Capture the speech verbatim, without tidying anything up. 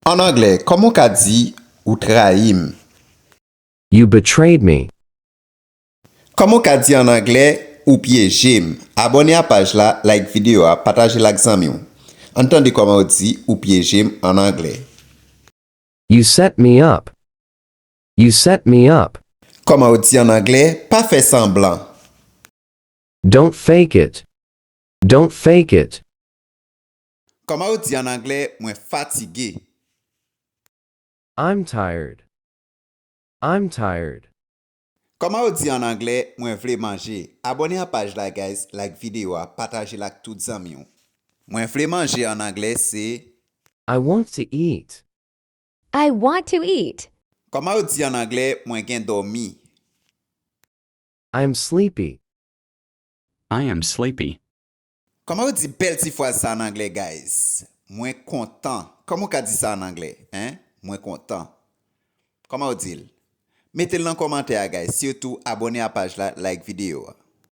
An anglè, kòman w ka di ou trayi m? You betrayed me. Kòman w ka di an anglè ou pyeje m? Abòne a paj la, like videyo a, pataje l ak zanmi w. Ann tande kòman w di ou pyeje m an anglè. You set me up. You set me up. Kòman w di an anglè pa fè sanblan? Don't fake it. Don't fake it. Kòman w di an anglè mwen fatige? I'm tired. I'm tired. Kòman w di an anglè mwen vle manje? Abòne a paj la guys, like videyo a, pataje l ak tout zanmi w. Mwen vle manje an anglè se I want to eat. I want to eat. Kòman w di an anglè mwen gen dòmi? I'm sleepy. I am sleepy. Kòman w di bèl ti fraz sa an anglè guys? Mwen kontan. Kòman w ka di sa an anglè? Hein? Mwen kontan. Kòman w di l? Mete l nan kòmantè a guys. Sitou abòne a paj la, like videyo a.